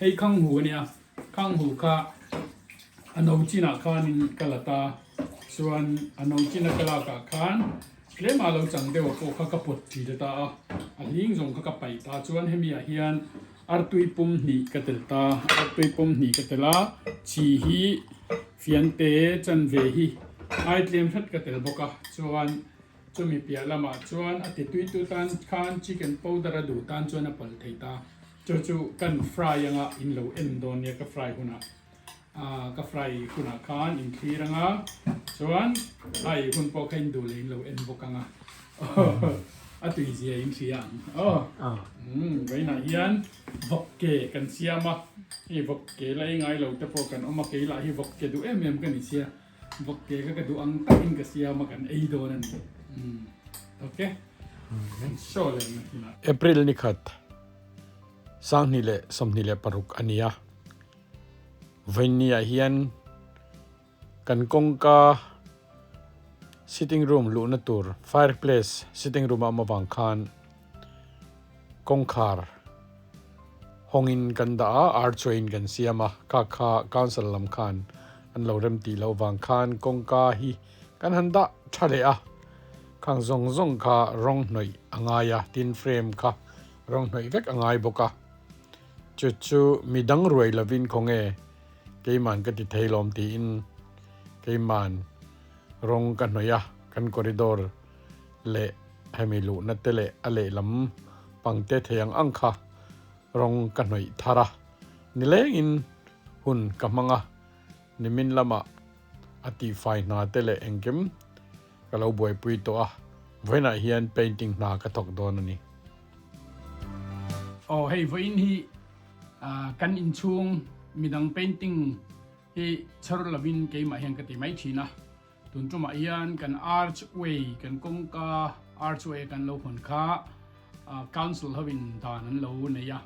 Hei khanghu a nia, khanghu kha a no chinah khanin ka la ta, chuan a no china ka lakah khan tlema lo chang deuh a pawh kha ka pawt ṭi ta ta a, a hling zawng kha ka paih ta, chuan hemi ah hian artui pum hnih ka tel ta, artui pum hnih ka tel a, chi hi fiante chanve hi ai tlem hret ka tel bawk a, chuan chumi piah lamah chuan a ti tuitu tan khan chicken powder a duh tan chuan a pawlh thei ta. Chu chu kan fry anga in lo en dawn nia ka fry hunah ah ka fry hunah khan in thlir anga chuan a ei hun pawh kha in duh leh in lo en bawk anga a tui zia in hria ang aw umm vawiinah hian vawk ke kan siam a hei vawk ke la ei ngai lo te pawh kan awm a kei lah hi vawk ke duh em em ka ni sia vawk ke kha ka duh ang takin ka siam a kan ei dawn a ni umm ok kan show leh ang nakinah. April ni khat. 2026 a ni a, vawiinniah hian kan kawngka sitting room luhna tur fireplace sitting room a awm avang khan kawngkhar hawngin kan dah a, archway in kan siam a, kha kha council lam khan an lo rem tih loh vang khan kawngka hi kan han dah tha leh a, khang zawng zawng kha rawng hnawih a ngai a, tin frame kha. Rawng hnawih vek a ngai bawk a, chu chu mi dang ruai lovin khawnge keiman ka ti thei lawm tiin keiman rawng ka hnawih a, kan corridor leh hemi luhna te leh a lehlam pangte thei ang ang kha rawng ka hnawih thar a, nilengin hun ka hmang a, nimin lamah a tihfai hna te leh engkim Ka lo buaipui tawh a, vawiinah hian painting hna ka thawk dawn a ni. Aw hei vawiin hi kan inchhung midang painting hi chhar lovin keimah hian ka ti mai thin a, tun tumah hian kan archway kan kawngka archway kan lo hawn kha council hovin dan an lo nei a,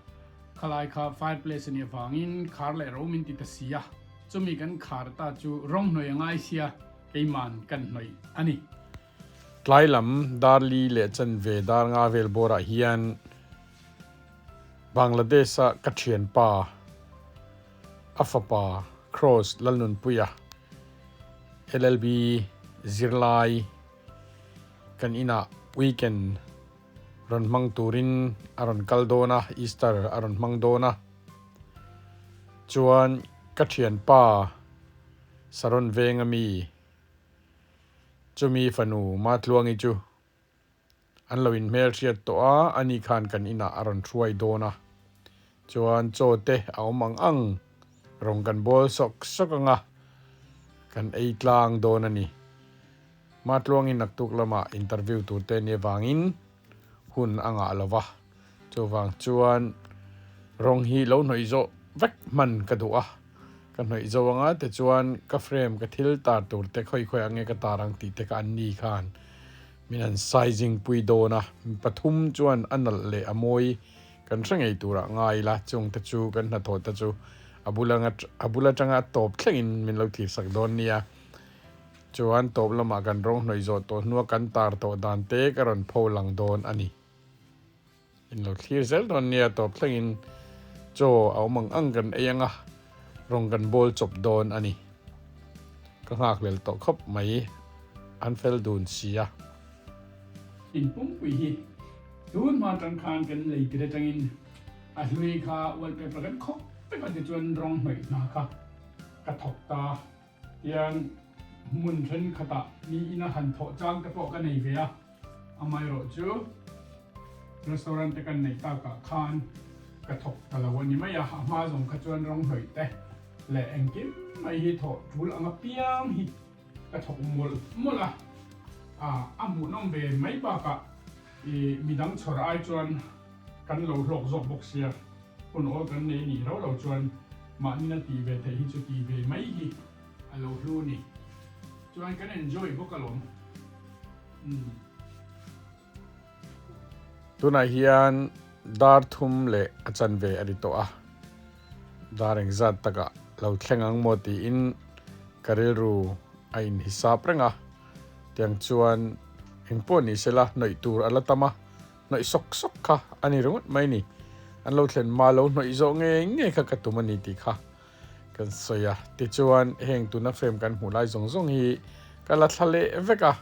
khalai kha fireplace a nih avangin khar leh ro min ti ta si a, chumi kan khar ta chu rawng hnuai a ngai sia. Keiman kan hnawih a ni. Tlai lam dar li leh chanve dar nga vel bawrah hian Bangladesh-a ka thianpa, a fapa Cross Lalnunpuia, LLB zirlai kan inah weekend rawn hmang turin a rawn kal dawn a, Easter a rawn hmang dawn a. Chuan ka thianpa Saron veng a mi chumi fanu Matluangi chu an lo inhmel hriat tawh a, ani khan kan inah a rawn hruai dawn a, chuan chaw te a awm ang ang rawng kan bawl sawk sawk ang a, kan ei tlang dawn a ni. Matluangi naktuk lamah interview tur te nia vangin hun a ngah lo va, chuvang chuan rawng hi lo hnawih zawh vek hman ka duh a, ka hnawih zo anga tichuan ka frame ka thil tar tur te khawi khawi ang nge ka tar ang tih te kha an ni khan min han sizing pui dawn a, mi pathum chuan a nalh leh a mawi kan hre ngei turah ngai ila chung te chu kan hnathawh te chu a bul anga a bul atanga a tawp thlengin min lo thirsak dawn nia. Chuan tawp lamah kan rawng hnawih zawh tawh hnua kan tar tawh dan te ka rawn pho lang dawn a ni. In lo thlir zel dawn nia tawp thlengin chaw a awm ang ang kan ei anga rawng kan bawl chawp dawn a ni. Ka nghakhlel tawh khawp mai an fel dun si a. In pumpui hi tun hma atang khan kan lei tir atangin a hlui kha wallpaper kan khawk vek a tichuan rawng hnawih hna kha ka thawk ta. Tiang hmun thenkhatah mi ina han thawh chang te pawh ka nei ve a, amaherawh chu restaurant te kan neih takah khan ka thawk ta lo a ni mai a, a hma zawng kha chuan rawng hnawih te leh engkim mai hi thawh tul ang apiang hi ka thawk mawlh mawlh a, a hmuhnawm ve mai bakah ih midang chhawr ai chuan kan lo hlawk zawk bawk sia. Hun awl kan nei nih rau lo chuan mahni na tih ve theih hi chu tih ve mai hi a lo hlu ni. Chuan kan enjoy bawk alawm. Umm. Tunah hian dar thum leh a chanve a ri tawh a, dar engzat takah lo thleng ang maw tiin ka rilru a inhisap reng a, tiang chuan engpawh ni sela hnawih tur a la tam a, Hnawih sawk sawk kha a ni ringawt mai ni. An lo thlen hma lo hnawih zawh ngei ngei kha ka tum a ni tih kha kan sawi a. Tichuan heng tuna frame kan hmuh lai zawng zawng hi ka la thla leh vek a,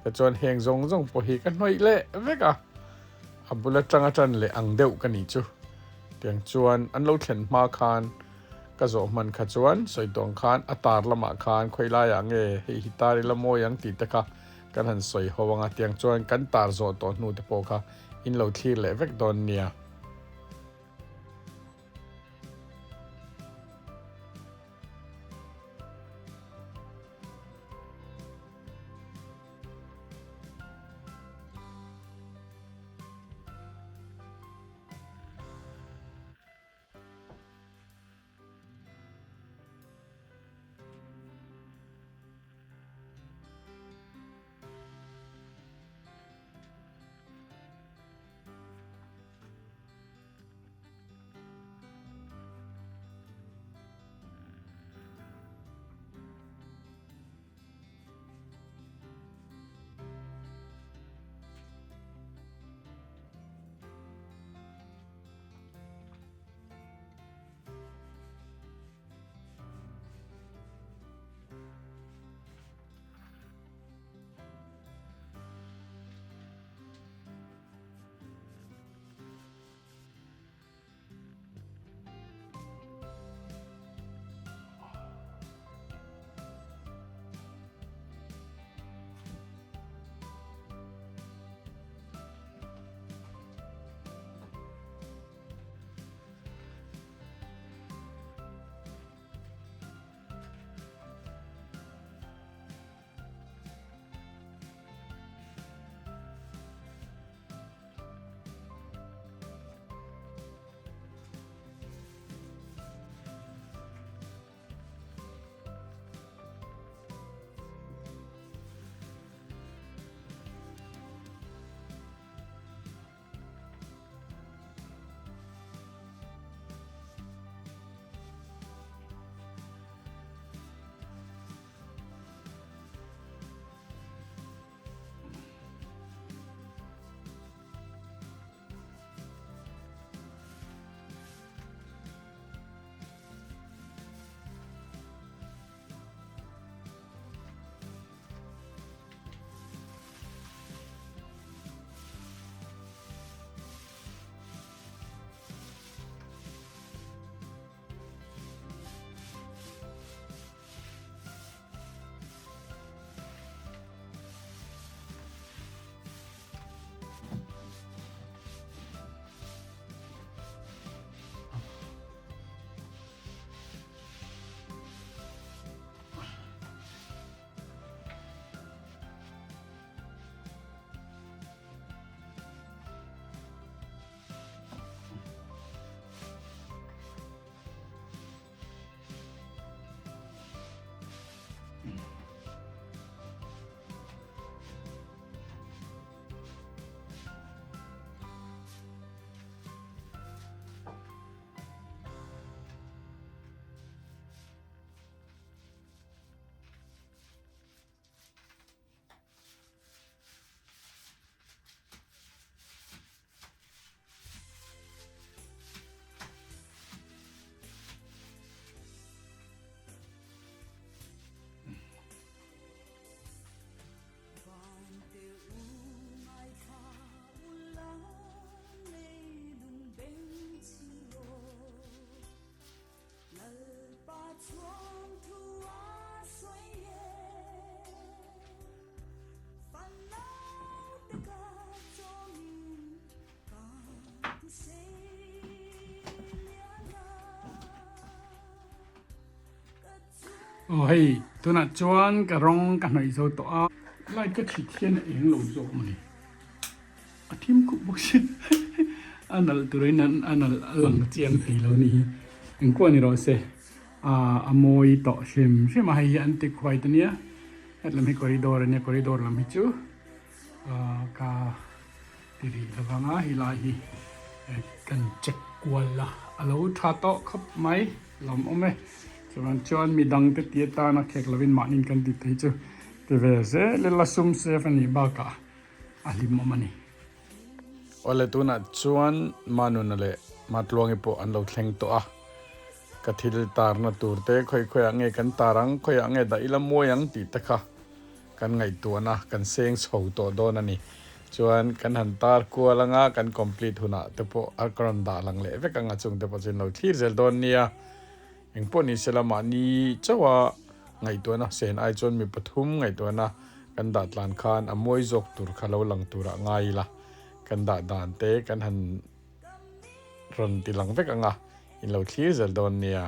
tichuan heng zawng zawng pawh hi ka hnawih leh vek a, a bul atanga tan leh ang deuh ka nih chu. Tiang chuan an lo thlen hma khan ka zawh hman kha chuan sawi tawng khan a tar lamah khan khawi laiah nge hei hi tar ila mawi ang tih te kha kan han sawi ho ang a, tiang chuan kan tar zawh tawh hnu te pawh kha in lo thlir leh vek dawn nia. Aw hei tunah chuan ka rawng ka hnawih zo tawh a light ka thlit hian a eng lo zawk a ni a thim khup bawk si a nalh turin a nalh a lang chiang thei lo a ni hi engkuah ni rawh se ah a mawi tawh hrim hrim a hei hi an ti khuai ta nia hetlam hi corridor a nia corridor lam hi chu ah ka. Ti rih lovang a helai hi kan check kual a a lo tha tawh khawp mai lawmawm e chuan chuan midang te ti atana khek lovin mahni kan ti thei chu ti ve zel ila sum save a nih bakah a hlimawm a ni. Awle tunah chuan Manuna leh. Matluangi pawh an lo thleng tawh a, ka thil tarna tur te khawi khawiah nge kan tar ang, khawiah nge dah ila mawi ang tih te kha kan ngaihtuahna kan seng chho tawh dawn a ni. Chuan kan han tar kual anga kan complete hunah te pawh a ka rawn dah lang leh vek ang a chung te pawh chu in lo thlir zel dawn nia. Engpawh ni sela mahni chauha ngaihtuahna sen ai chuan mi pathum ngaihtuahna kan dah tlan khan a mawi zawk tur kha lo lang turah ngai ila kan dah dan te kan han rawn ti lang vek ang a, in lo thlir zel dawn nia.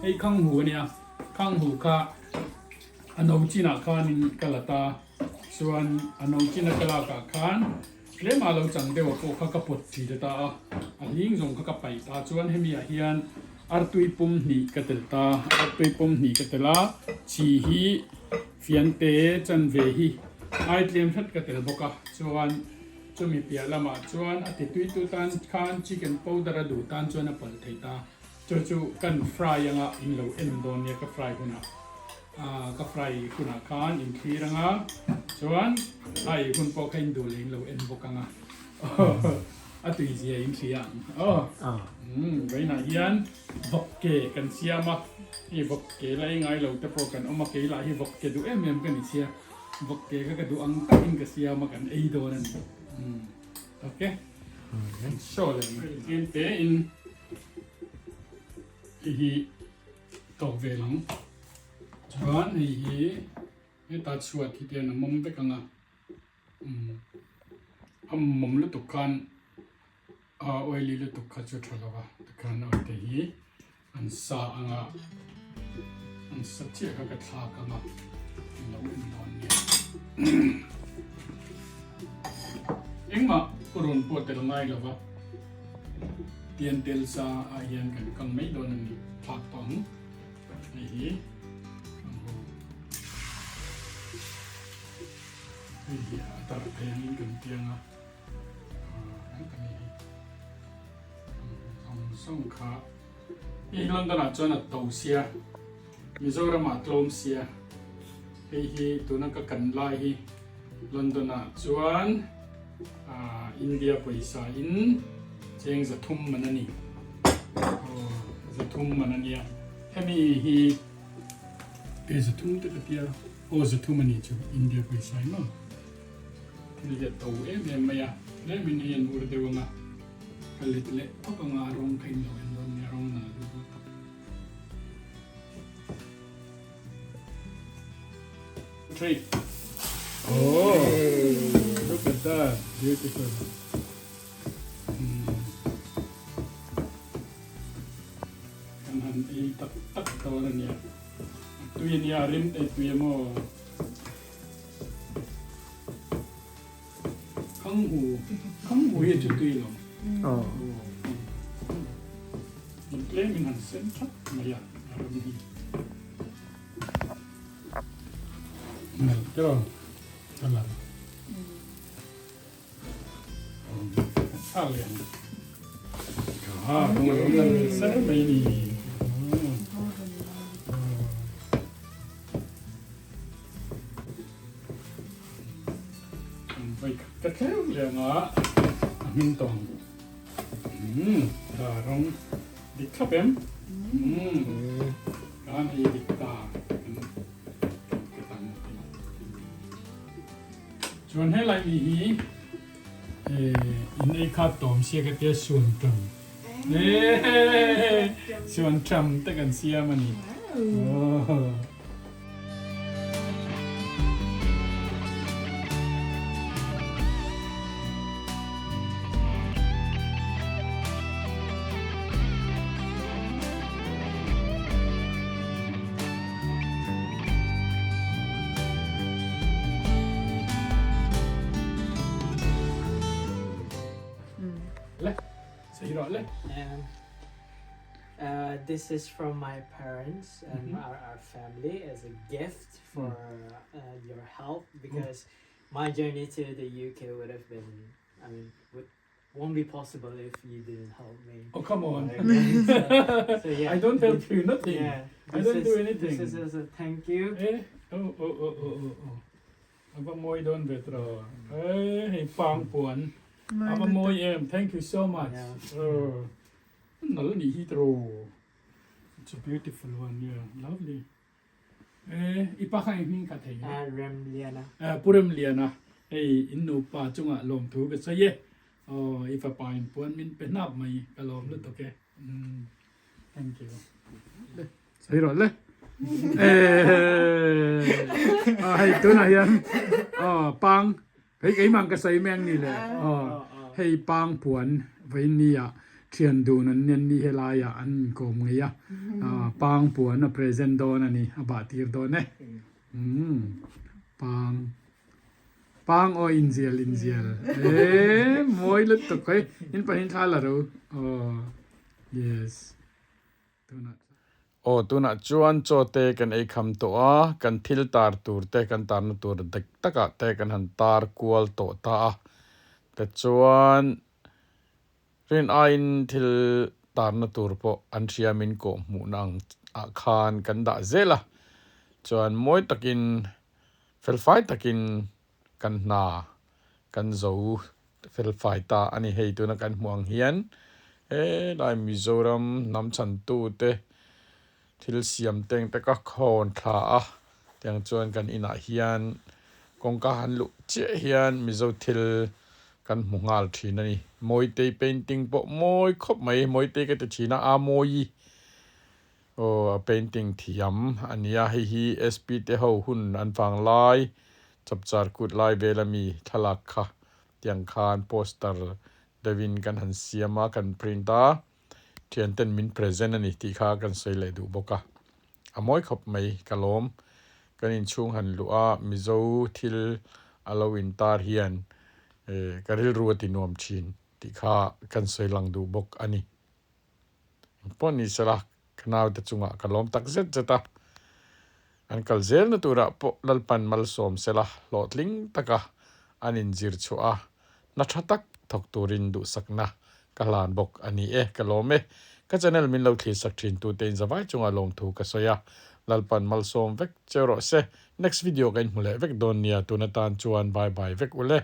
Hei khanghu a nia, khanghu kha a no chinah khanin ka la ta, chuan a no china ka lakah khan tlema lo chang deuh a pawh kha ka pawt thi ta ta a, a hling zawng kha ka paih ta, chuan hemi ah hian artui pum hnih ka tel ta, artui pum hnih ka tel a, chi hi fiante chanve hi ai tlem hret ka tel bawk a, chuan chumi piah lamah chuan a ti tui tu tan khan chicken powder a duh tan chuan a palh thei ta. Chu chu kan fry anga in lo en dawn nia ka fry hunah ah ka fry hunah khan in thlir anga chuan a ei hun pawh kha in duh leh in lo en bawk anga a tui zia in hria ang aw umm vawiinah hian vawk ke kan siam a hei vawk ke la ei ngai lo te pawh kan awm a kei lah hi vawk ke duh em em ka ni sia vawk ke kha ka duh ang takin ka siam a kan ei dawn a ni umm ok show leh tlem te in. Hei hi tawk vel ang chuan hei hi heta chhuat hi te an mawm vek ang a umm a mawm lutuk khan a oily lutuk kha chu tha lo va tikhan a te hi an sa ang a an sa chiah kha ka thlak ang a an lo en dawn nia engmah purun pawh tel ngai lo va. Tian tel sa ah hian kan kang mai dawn a ni thlak tawh ang hei hi ang ho hei hi a tar thei angin kan tiang a ang kan hi ang zawng zawng kha hei London ah chuan a to sia. Mizoramah tlawm sia hei hi tuna ka kan lai hi London ah chuan India pawisa in cheng 300 man a ni. Aw 300 man a nia. Hemi hi e 300 te ka tia aw 300 a ni chu India pawisa in maw. Thil hi a to em em mai a, tlemin hei an ur deuh anga ka let leh phawk anga a rawng kha in lo en dawn nia rawng nalh deuh deuh tak. Treat. Oh, look at that, beautiful. Kan han ei tak tak dawn a nia. Tui a nia, rim ei tui a maw? Khanghu, khanghu hi chu tui lo. Oh. In tlem in han sen that mai a, a ram hi. Nal tero, ka lal. A lian. Ka, rawng a lo nal ser mai ni. Ka thleng leh anga a hming tawng umm ka rawng dik thlap em umm kan ei dik ta ka tan chuan helai mi hi in ei khat tawm sia ka tia suan tam suan tam te kan siam a ni. Le, sei rawh le. Uh, this is from my parents and mm -hmm. our, our family as a gift for mm. uh, your help because mm. my journey to the UK would have been, I mean, would, won't be possible if you didn't help me. Oh, come on. so, so, yeah. I don't help you, nothing. Yeah. I don't is, do anything. This is as a thank you. Eh? Oh, oh, oh, oh, oh, oh. Ava mawi dawn ve tawh. Eh, hei pang puan. Ava mawi em. Thank you so much. Yeah. Uh, nal ni hi tro. It's a beautiful one, yeah. Lovely. Eh, i pa kha hming ka thei. Uh, Remliana. Eh, Pu Remliana. Hei, in nupa chunga lawm thu ka sawi e. Oh, i fapa in puan min pe hnap mai. Ka lawm lutuk e. Mm. Thank you. Le, sawi rawh le. Eh, ah, hei tunah hian oh, pang hei keimah ka sawi mai ang ni le. Oh, hei pang puan vawiin ni ah thian dun an nen ni helai ah an inkawm ngei a. Ah, pang puan a present dawn a ni, a bah tir dawn e. Mm, pang Pang aw inzial inzial e mawi lutuk hei in pahnih thla la ro aw yes tunah Aw tunah chuan chaw te kan ei kham tawh a, kan thil tar tur te kan tarna tur dik takah te kan han tar kual tawh ta a, tichuan rin aiin thil tarna tur pawh an hria min kawh hmuhna ang ah khan kan dah zel a, chuan mawi takin Felfai takin kan hna kan zo felfai ta a ni. Hei tuna kan hmuh ang hian helai Mizoram hnam chhantute thil siam teng te ka khawn thla a, tiang chuan kan inah hian kawngka han luh chiah hian Mizo thil kan hmu nghal thin a ni. Mawitei painting pawh mawi khawp mai, Mawitei ka ti thin a, a mawi. Aw a painting thiam a nia, hei hi SP te ho hun an vang lai chapchar kut lai vel ami thlalak kha tiang khan poster deuhin kan han siam a kan print a, thian ten min present a ni tih kha kan sawi leh duh bawk a, a mawi khawp mai ka lawm kan inchhung han luh a Mizo thil a lo intar hian ka rilru a ti nuam thin tih kha kan sawi lang duh bawk a ni. Engpawh ni sela, ka naute chungah ka lawm tak zet zet a. An kal zelna turah pawh Lalpan malsawm sela hlawhtling taka an inzir chhuah a, hna tha tak thawk turin duhsakna ka hlan bawk a ni e. Ka lawm e. Ka channel min lo thlirsak thin tute in zavai chungah lawmthu ka sawi a. Lalpan malsawm vek cheu rawh se. Next video ka inhmu leh vek dawn nia tun atan chuan bye bye vek ule.